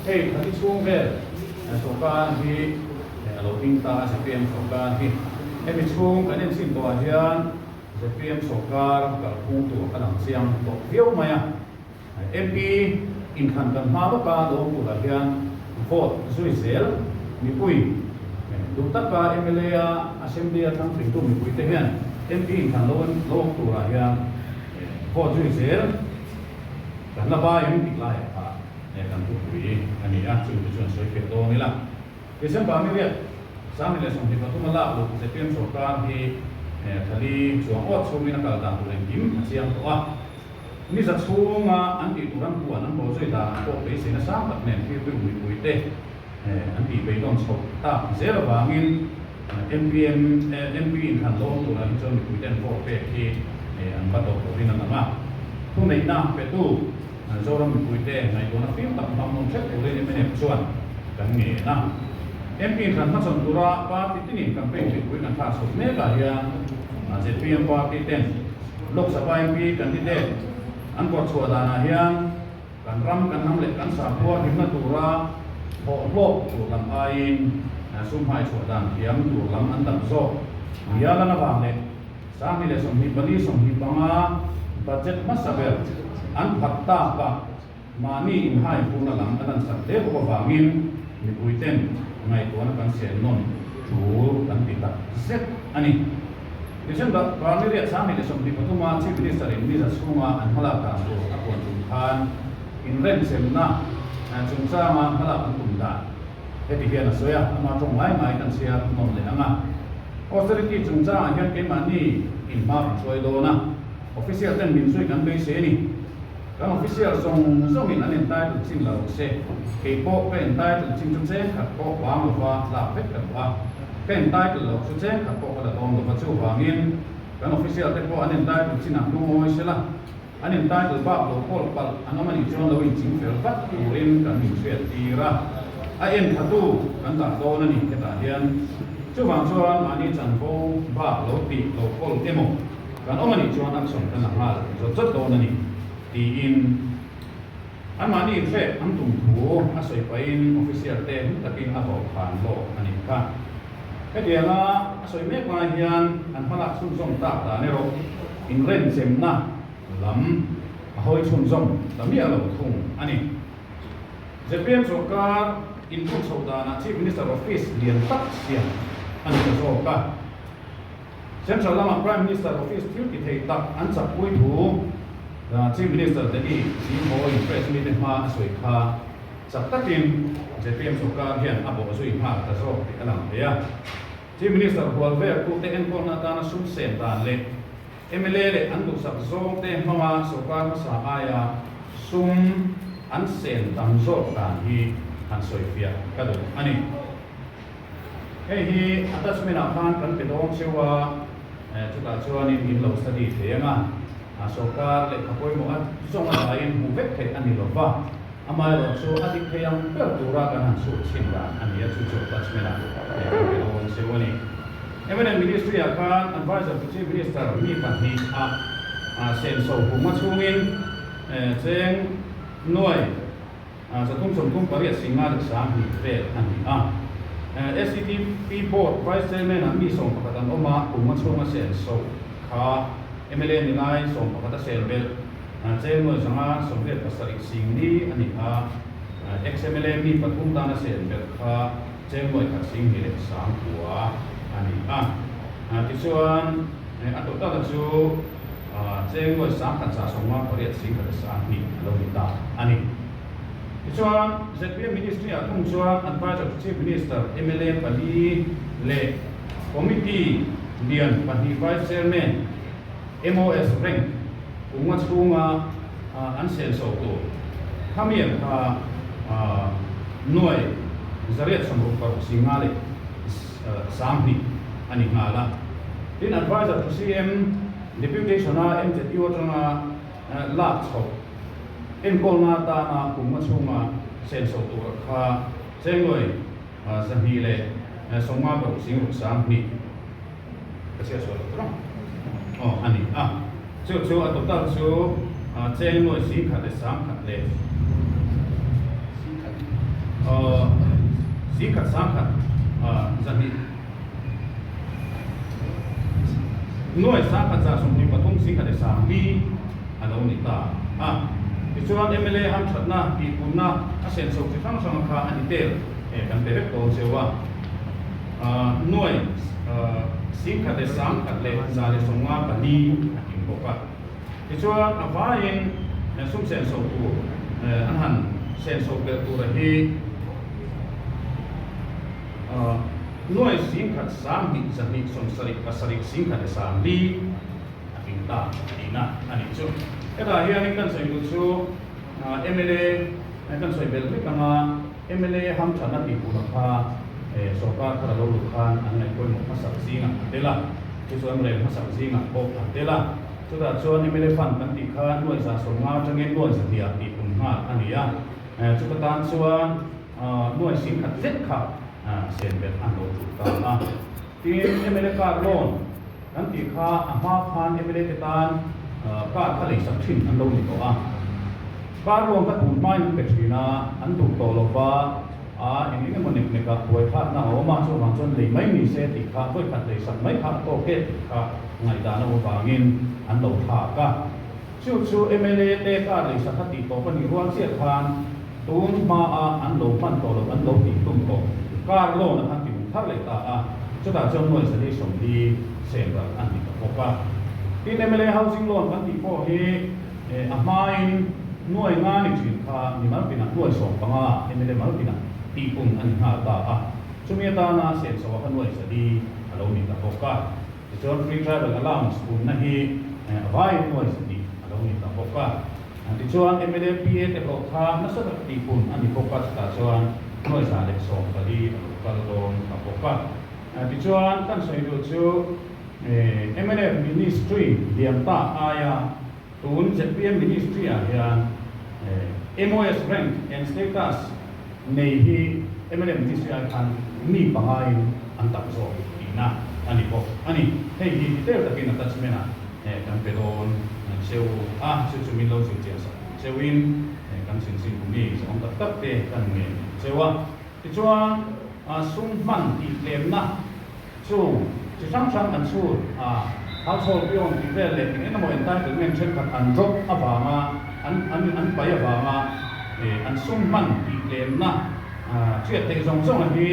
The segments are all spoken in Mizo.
Hei thla ni chhung vel sawrkar hi a lo ding ta a, zpm sawrkar hi. Hemi chhung kan enchhin tawhah hian zpm sawrkar kalphung tur a lang chiang tawh viau mai a. MP inthlan kan hma lawka lo turah hian vote zui zel mipui duh taka mla a Assembly a thlang theitu mipuite hian MP inthlan lo lo awm turah hian vote zui zel kan la bai em tih laiah kha kan thupui a ni a, chungte chuan sawi fiah dawn ila. December ni riat 2023 a lak luh zpm sawrkar hi thali chuang awt chhungin a kal dan tur engkim a chiang tawh a. Ni za chhunga an tih tur an puan an haw zui danah pawh beiseina sang tak nen thiltu mipuite an tih beidawn chhoh tak zel avangin MPM MP inthlan lawm turah hi chuan mipuite an vote pek hi an va tawh turin a lang a. Thuneihna petu Zoram mipuite ngaihtuahna fim tak hmang nawn hrep turin mnf chuan kan ngen a. MP inthlan hmachhawn tura party tinin campaign mipui kan thlah chhoh mekah hian zpm party ten Lok Sabha MP candidate an kawrchhuah danah hian kan ram, kan hnam leh kan sakhua hlimna tura thawh hlawk tur lam aiin sum hmaichhuah dan thiam tur lam an dap zawk nia lan avang leh 2024, 25 budget hmasa ber an phat takah Mahni inhai hurna lam a lansak hle bawk avangin mipuiten ngaihtuahna kan siam nawn tul kan ti tak zet a ni. December Parliament 2023 a Chief Minister in ni za chhunga an hmalak dan tur a puan tum khan inremchemna chungchanga hmalak an tum dan heti hian a sawi a, ama tawng ngai ngai kan chhiar nawn leh ang a. Austerity chungchangah hian keimahni inhma kan hruai dawn a, official ten min zui kan beisei a ni. Kan official zawng zawngin an entitle chin lo se, kei pawh ka entitle chin chu cheng khat pawh bang lova lak vek ka duh a, ka entitle loh chu cheng khat pawh ka la dawn lova chuvangin kan official te pawh an entitle chin ah lungawi sela, an entitle bak lo kawl palh an awm anih chuan lo inching fel vat turin kan min hriat tir a, a en thatu kan dah dawn a ni hetah hian. Chuvang chuan mahni chanvo bak lo tih lo kawl emaw Kan awm a nih chuan action kan la nghal zawt zawt dawn a ni, tiin anmahni inhrek an tum thu a sawi pahin official te hmu takin a vau khan lawk a nih kha. Hetianga a sawi mek lai hian an hmalak chhunzawm tak dan erawh inrenchemna lam a hawi chhunzawm ta miah lo thung a ni. Zpm sawrkar inbun chhoh danah Chief Minister Office lian tak siam a ni ta zawk a. Central lama Prime Minister Office thil ti thei tak an chakpui thu Chief Minister Delhi Zinghawiin press mite hma a sawi kha chak takin zpm sawrkar hian a bawh zui nghal ta zawk tih a lang thei a. Chief Minister hual vel tute enkawlna atana sum sen dan leh mla leh an duhsak zawngte hmanga sawrkar hmasa aia sum an sen tam zawk dan hi han sawifiah ka duh a ni. Hei hi attachment ah khan kan pe dawn cheu a, chutah chuanin in lo study thei ang a, sawrkar lehkha pawimawh a zawng a daiin hmuh vek theih a ni lo va, amaherawh chu a dik thei ang ber tura kan han chhut chhin dan a ni a, chu chu attachment ah kan pe dawn cheu a ni. Eminent Ministry ah khan Adviser to Chief Minister mi pahnih ah senso huma chhungin cheng nuai 338 singa leh 2000 vel a ni a. SEDP Board Vice Chairman ah mi 11 an awm a, kum a chhunga sen so kha mla ni lai 11 a sen belh cheng nuai 587 sing ni a ni a. Ex-mla mi pathum tana sen belh kha cheng nuai khat sing hnih leh 9 a ni a. Tichuan a total chu Cheng nuai 1158 sing khat 20 a lo ni ta a ni. Tichuan, zpm Ministry ah thung chuan Advisor to Chief Minister mla pali leh Committee lian pahnih Vice Chairman MOS rank kunga chhunga an senso tur khamian kha nuai 866 singa leh 20 a ni nghal a. Tin, Advisor to CM Deputation-a MZU atanga lak chhoh enkawlna atana kumnga chhunga senso tur kha chengluai 256 sing ruk 20 ka chhiat sual loh tur ang aw a ni a. Chu chu a total chu chengluai 1,100 leh. Singkhat sangkhat 200 nuai 10,000 123 10 leh 40 a lo ni ta a. Tichuan mla hamthatna tihpunna a senso chi hrang hrang kha a detail kan pe vek dawn cheu a. Nuai 10,000 leh 100 leh 154 a tling bawk a. Tichuan a vaiin sum senso tur an han senso belh tura hi nuai 10,000 200 270 7 10 leh 40 a tling ta tihna a nih chu. Hetah hianin kan sawi duh chu mla kan sawi belh vek anga mla hamthatna tih tur kha sorkar thar a lo luh khan an ngaih pawimawh hmasak zingah a tel a, chu chuan rel hmasak zingah pawh an tel a. Chutah chuan mla fund kan tih kha nuai 150 atangin nuai 200 ah tih pum nghal a ni a, chuta tan chuan nuai 10,000 zet kha sen belh an lo tul ta a. Tin, mla car loan kan tih kha a hma khan mla te tan car kha leisak thin an lo ni tawh a. Car loan kha tun hmain an pe thin a, an duh tawh lo va, a eng eng emaw nek nekah buaithlakna a awm a, chuvang chuan lei mai ni se tih kha vawikhat leisak mai kha a tawk e tih kha ngaihdan a avangin an lo thlak a. Chu chu mla te car leisak kha tih tawp a nih rual chiah khan tun hmaa an lo hman tawh loh an lo tih tum tawh car loan a khan ti hung thar leh ta a, chutah chuan nuai 4 40 sen ral a ni ta bawk a. Tin, mla housing loan kan tih pawh hi a hmain nuai nga ni thin kha mi maltinah nuai 15 mla maltinah tih pun a ni nghal ta a, chumi atana senso a kha nuai 4 a lo ni ta bawk a. Tichuan free travel allowance punna hi a vaiin nuai 200 a lo ni ta bawk a. Tichuan mla PA te hlawh kha nasa tak tih pun a ni bawk a, chutah chuan nuai 114 a lo kal dawn ta bawk a. Tichuan kan sawi duh chu mnf Ministry liam ta aia tun zpm Ministry ah hian MOS rank and status nei hi mnf Ministry ai khan mi pangaiin an tam zawk tihna a ni bawk a ni. Hei hi detail takin attachment ah kan pe dawn cheu a, chu chu min lo zirchian sak cheuin kan chhinchhin mi zawng tak tak te kan ngen cheu a. Tichuan sum hman tih tlemna chu chi hrang hrang an chhut a, household peon tih vel leh eng eng emaw entitlement thenkhat an drop avanga an an an pai avanga an sum hman tih tlemna hriat theih zawng zawng a hi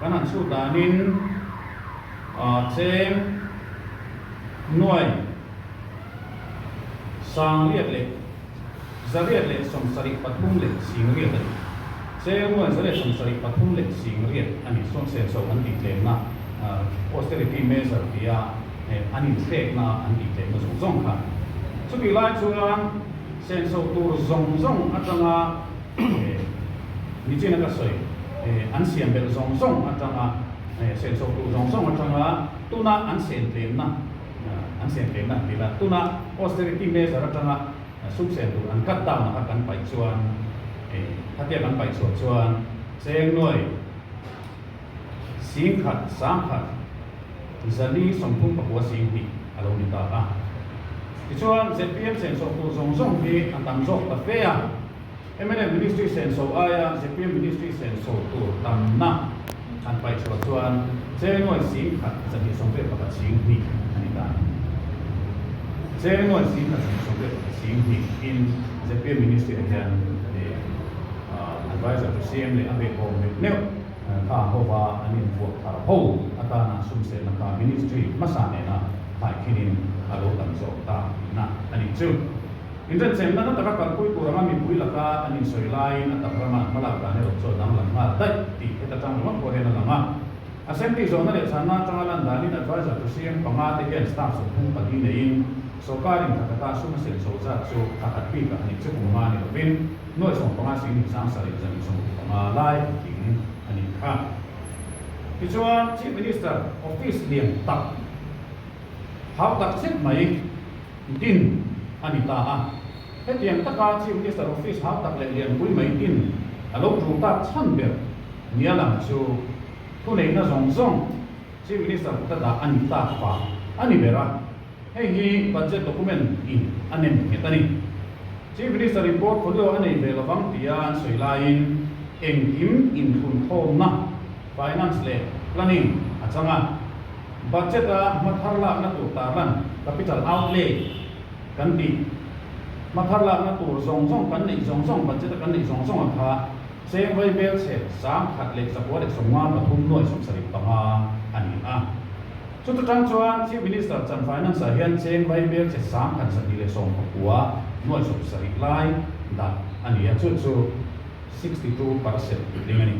kan han chhut danin cheng nuai 800 leh 873 leh 80 a ni. Cheng nuai 873 leh 80 a ni. Sawn senso an tih tlemna austerity measure tia an inthlekna an tih tlemna zawng zawng kha. Chutih lai chuan senso tur zawng zawng atanga nichin a ka sawi an siam belh zawng zawng atanga senso tur zawng zawng atanga tuna an sen tlemna An sen tlemna an ti la. Tuna austerity measure atanga sum sen tur an cut down a kha kan paih chuan khatia kan paih chhuah chuan cheng nuai 10,000 10,000 432 2 a lo ni ta a. Tichuan zpm senso tur zawng zawng hi a tam zawk ta fe a. Mnf Ministry senso aia zpm Ministry senso tur tamna han paih chhuah chuan cheng nuai 10,000 281 2 a ni ta. Cheng nuai 10,000 281 2 in zpm Ministry ah hian Advisor to CM leh a behbawm neuh neuh kha hova an invuah thar ho atana sum senna kha Ministry hmasa nena thaikhin in a lo tam zawk ta tihna a nih chu. Inrenchemna na taka kalpui tur anga mipui laka an insawi laiin a tak rama an hmalak dan erawh chu a danglam nghal daih tih heta tang ringawt pawh hian a lang a. Assembly zawhna leh chhanna atanga lan danin Advisor to CM panga te hian staff 34 neiin sawrkarin thla khata sum a senso zat chu thla khat bikah a nih chu kum nga ni lovin nuai 15 sing 7 165 lai a tling a nih kha. Tichuan Chief Minister office lian tak hau tak zet mai Din a ni ta a. Hetiang taka Chief Minister Office hau tak leh lianpui mai din a lo tul tak chhan ber nia lang chu thuneihna zawng zawng Chief Minister kuta dah a ni tak vang a ni ber a. Hei hi budget document in a nem nghet a ni. Chief Minister in portfolio a nei ve lovang tia an sawi laiin engkim inthunkhawmna. Finance leh Planning a chang a. Budget-a hma thar lakna tur tarlan, capital outlay, kan tih. Hma thar lakna tur zawng zawng kan neih zawng zawng, budget-a kan neih zawng zawng a kha cheng vai bel chhe 11,175.75 a ni a. Chuta tang chuan Chief Minister chan Finance-ah hian cheng vai bel chhe 1219.70 lai dah a ni a, chu chu 62% tling a ni.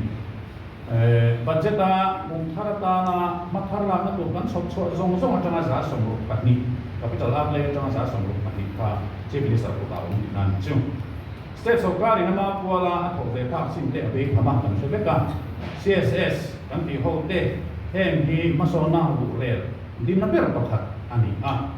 Budget-a kum thar atana hma thar lakna tur kan chhawp chhuah zawng zawng atanga 62, capital outlay atanga 62 kha Chief Minister kutah a awm tihna a ni chu. State sorkarin ama puala a thawh ve phak chin te a bei pham a kan hre vek a. CSS kan tih ho te heng hi hmasawnna ruhrel dinna ber pakhat a ni a.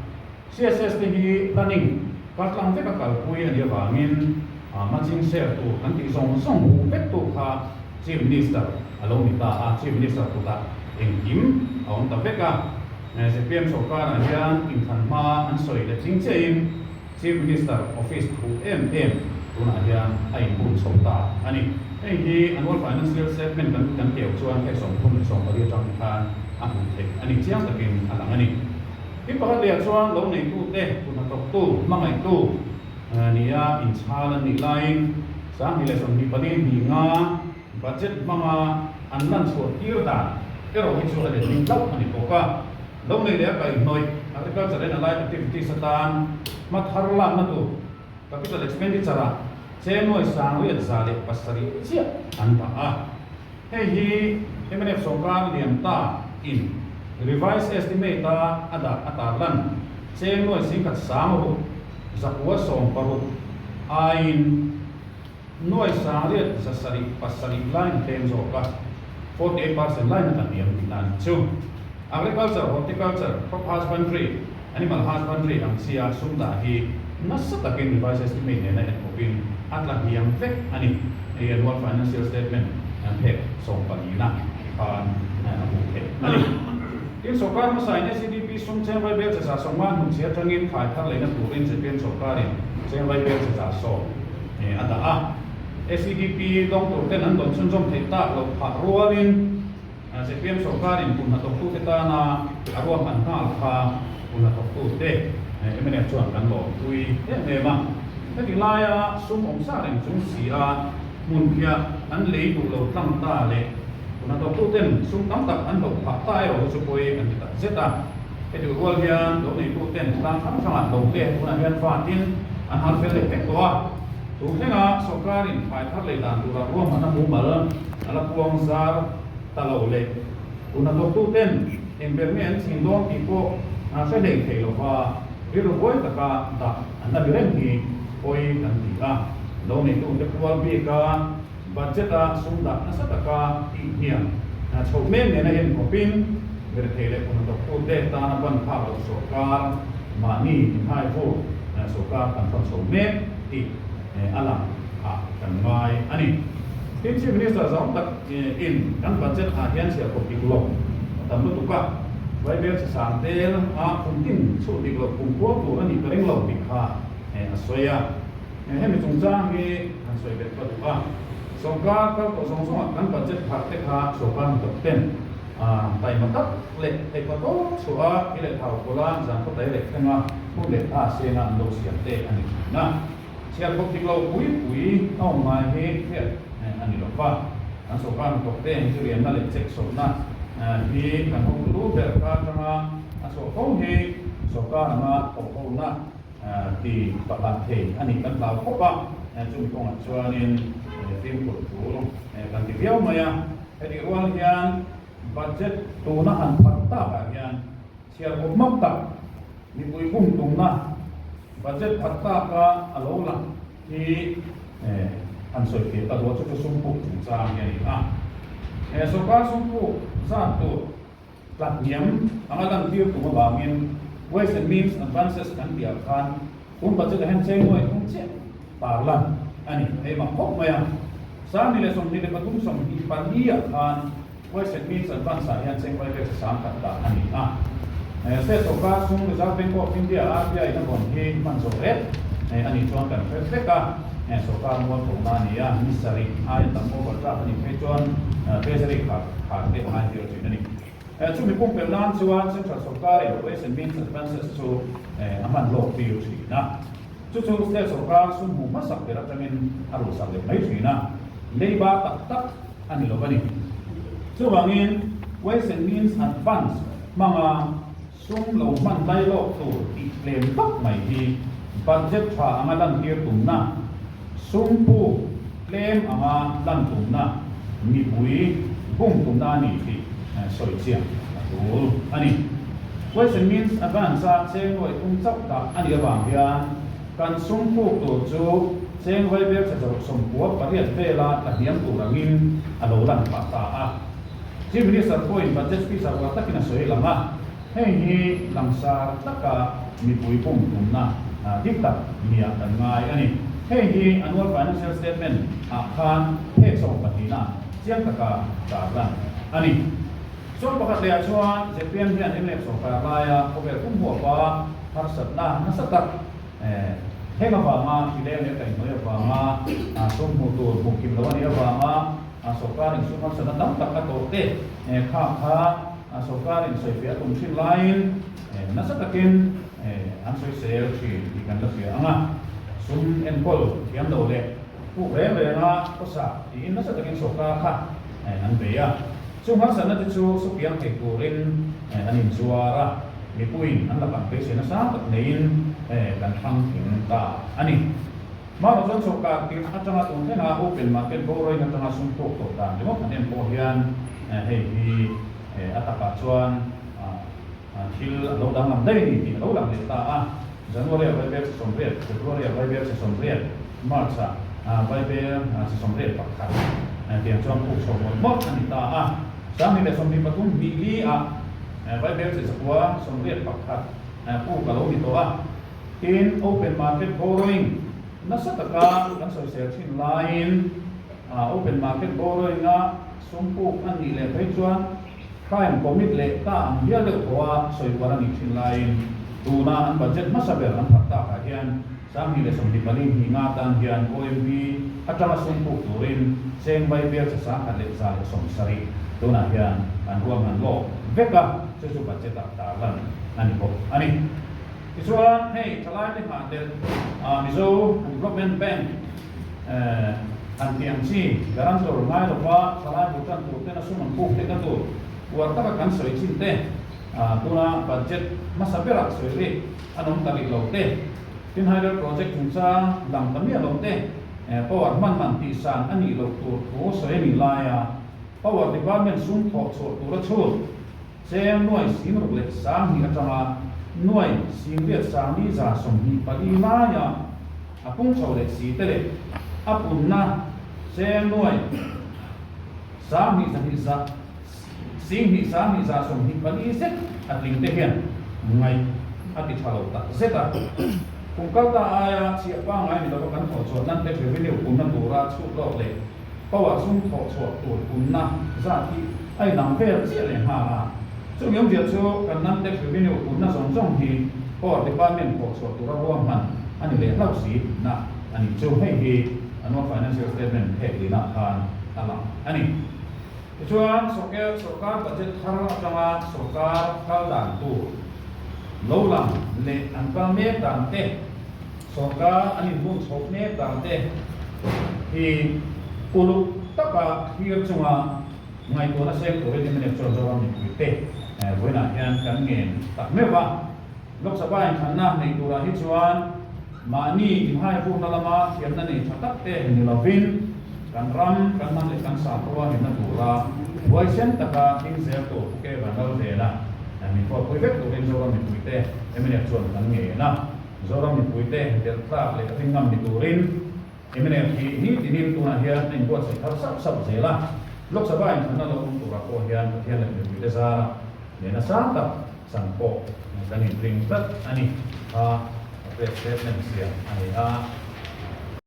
CSS te hi planning kaltlang veka kalpui a nih avangin matching share tur kan tih zawng zawng huh vek tu kha Chief Minister a lo ni ta a, Chief Minister kutah engkim a awm ta vek a. Zpm sorkarah hian inthlan hma an sawi leh tling chiahin Chief Minister office thu em em tunah hian a inbun chho ta a ni. Hei hi annual financial statement kan kan keu chuan hei 34 atang khan a hmuh theih a ni chiang takin a lang a ni. Tin pakhat lehah chuan lo neitute, kuthnathawktu, hmangaihtu nia inchhal an nih laiin 2024 hnih nga budget hmanga an lan chhuah tir dan erawh hi chu a letling hlauh a ni bawk a. Lo nei leh a kaihhnawih, agriculture and allied activities atan hma thar lakna tur capital expenditure-ah cheng nuai 1107 chiah an dah a. Hei hi mnf sorkar lian ta in revised estimate a a dah a tarlan cheng nuai 10,616 aiin nuai 807 line tlem zawk a, 48% line a tla hniam tihna a nih chu. Agriculture, Horticulture, Crop Husbandry, Animal Husbandry ang chia sum dah hi nasa takin revised estimate nena enkawpin a tla hniam vek a ni. Hei annual financial statement phek sawmpalina khan a hmuh theih a ni. Tin, sorkar hmasain SEDP sum cheng vai bel cheza 50 hnutchhi atangin thlai thar leina turin zpm sorkarin cheng vai bel cheza 10 a dah a. SEDP dawng tur ten an dawn chhunzawm theih tak loh phah rualin, Zpm sorkarin kum hnathawktute tana a ruahman nghal kha kum hnathawktute mnf chuan kan lawmpui em em a. Heti laia sum awm sa reng chung si a hmunphiah an lei duh lo tlang ta leh kum hnathawktuten sum tam tak an hlauh phah ta erawh hi chu pawi an ti tak zet a. Heti rual hian lo neituten tlang hrang hrangah lo te tunah hian fatin an hal fel leh vek tawh a. Tun thlenga sorkarin thlai thar lei dan tura ruahman a mumal a la puang zar ta lo leh tuna thawktuten eng ber nge an ching dawn tih pawh hre hlei thei lova rilru buai taka dah an la ni reng hi pawi kan ti a. Lo neitute pual bika budget-a sum dah nasa taka tih hniam chhoh mek nena enkawpin rethei leh tuna thawktute tana ban phak loh sorkar mahni inhaivu sorkar kan hrawn chho mek tih a lang ah kan ngai a ni. Tin, Chief Minister zawng tak in kan budget ah hian chhiarkawp dik lo a tam lutuk a, Vaibel chhe sang tel a kum tin chhuh dik loh kum kual tur a nih ka ring lo tih kha a sawi a. Hemi chungchang hi han sawi belh ka duh a, sorkar kal tawh zawng zawngah kan budget phar te kha sorkar hnathawk ten taima tak leh theihpa tawp chhuah a, i leh thau kawla zan khaw tai leh thlenga hun leh tha senga an lo siam te a ni thin a. Chhiar khawp dik lo pui pui a awm ngai hi hriat a ni lo va. Kan sorkar hnathawk te chu rianna leh check sawtna hi kan hotu lu ber kha atanga a chhuah fo hi sorkar anga thawh hona ti pakhat thei a nih kan hlau khawp a. Chumi kawngah chuanin fimkhur tul kan ti viau mai a. Hetih rual hian budget tuna han pharh takah hian chhiar kawp mak tak mipui bum tumna budget pharh taka a lo lang hi han sawi fiah ta duah chu chu sum puk chungchang hi a ni a. He sorkar sum puk zat tur tla hniam anga lantir tum avangin Ways and Means Advances kan tih ah khan tun budget ah hian cheng nuai thum chiah tarlan a ni. Hei mah khawp mai a, 2023 24 ah khan Ways and Means Advance ah hian cheng vai vel 10,000 dah a ni a. State sorkar sum Reserve Bank of India, RBI, in a vawn hi hman zawh ret a nih chuan kan hre vek a. Sorkar mualpawhna a ni a, ni sarih aia tam overdraft a nih phei chuan Treasury khar khar te a ngai tir thin a ni. Chumi pumpelh nan chuan Central sorkarin Ways and Means Advances chu a hman lawk tir thin a. Chu chu State sorkar sum hmuh hmasak ber atangin a ruhsak leh mai thin a, leiba tak tak a ni lo a ni. Chuvangin Ways and Means Advance hmanga Sum lo hman lai lawk tur tih tlem tak mai hi budget tha anga lantir tumna, sum puk tlem anga lan tumna, mipui bum tumna a ni tih sawi chiang a tul a ni. Question means advance-a cheng nuai thum chauh dah a nih avang hian kan sum puk tur chu cheng vaibel chhe zawrh 98 vela tla hniam tur angin a lo lan phah ta a. Chief Minister pawhin budget speech ah uar takin a sawi lang a, heng hi langsar taka mipui pum tumna dik tak nia kan ngai a ni. Heng hi annual financial statement ah khan phek sawmpahnihna chiang taka tarlan a ni. Sawm pakhat leh ah chuan zpm hian mnf sawrkar laia khawvel pum huapa harsatna nasa tak heng avanga hrileng leh kaihhnawih avanga sum hmuh tur hmuh kim lo a nih avanga A sawrkarin sum harsatna tam tak a tawh te kha kha a sawrkarin sawifiah a tum thin laiin nasa takin an sawisel thin tih kan la hria ang a. Sum enkawl thiam lo leh puk reng renga khawsa tiin nasa takin sawrkar kha an bei a. Chung harsatna te chu supiang thei turin an inzuar a, mipuiin an lakah beiseina sang tak neiin kan thlang thing ta a ni. Hmangaw chuan sawrkar tirh atanga tun thlenga open market borrowing atanga sum puk tawh dan ringawt han en pawh hian hei hi a takah chuan thil a lo danglam daih a ni tih a lo lang leh ta a. January-ah Vaibel chi 80, February-ah Vaibel chi 80, March-ah Vaibel chi 81 tiang chuan puk chho mawlh mawlh a ni ta a. 2023 hnih li-ah Vaibel chi 981 puk a lo ni tawh a. Tin, open market borrowing nasa taka kan sawisel thin laiin open market borrowing-a sum puk a nih leh phei chuan crime commit leh ta ang hial deuh thaw a sawi uar a nih thin laiin tuna an budget hmasa ber an phat takah hian 2024 hnih nga tan hian OMB atanga sum puk turin cheng vai vel che 1170 tunah hian an ruahman lawk vek a, chu chu budget-ah tarlan a ni bawk a ni. Tichuan, hei thalai te nghah tel Mizo Development Bank han tih ang chi guarantor ngai lova thalai bul tan tur ten a sum an puk theihna tur uar taka kan sawi chin te, tuna budget hmasa berah sawi rik an awm ta rih lo te, tin hydel project chungchang lang ta miah lo te, power hman man tihsan a nih loh tur thu sawi a nih laia power department sum thawh chhuah tura chhut Cheng nuai sing ruk leh 2000 atanga nuai sing riat 40 124 laia a pung chho leh si te leh a punna cheng nuai 20 zahnih za 20 20 124 zet a tling te hian ngaih a ti tha lo tak zet a. Kum kalta aia chhiah pangngai ni lova kan thawh chhuah nan te revenue punna tura chhut lawk leh Power sum thawh chhuah tur punna zat hi a inang vel chiah leh nghal a. Chumi awmzia chu kan non-tax revenue punna zawng zawng hi Power Department thawh chhuah tura ruahman a ni leh hlauh si tihna a nih chu. Hei hi annual financial statement phek lihna khan a lang a ni. Tichuan, sawrkar budget thar atanga sawrkar kal dan tur lo lang leh an kal mek dan te, Sawrkar an inbun chhoh mek dan te hi uluk taka thlir chunga ngaihtuahna seng turin mnf chuan Zoram mipuite vawiinah hian kan ngen tak meuh a. Lok Sabha inthanna nei turah hi chuan mahni inhaivurna lama thiamna nei tha tak te ni lovin kan ram, kan hnam leh kan sakhua himna tura huaisen taka ding zel tur Pu Kevan Lalvela min huatpui vek turin Zoram mipuite mnf chuan kan ngen a. Zoram mipuite delh tlak leh ring ngam ni turin mnf hi ni tinin tunah hian a inbuatsaih thar sauh sauh zel a. Lok Sabha inthlanna lo awm turah pawh hian Pathian leh mipuite zara nena sang tak chan pawh kan inring tlat a ni. Kha press statement siam a ni a.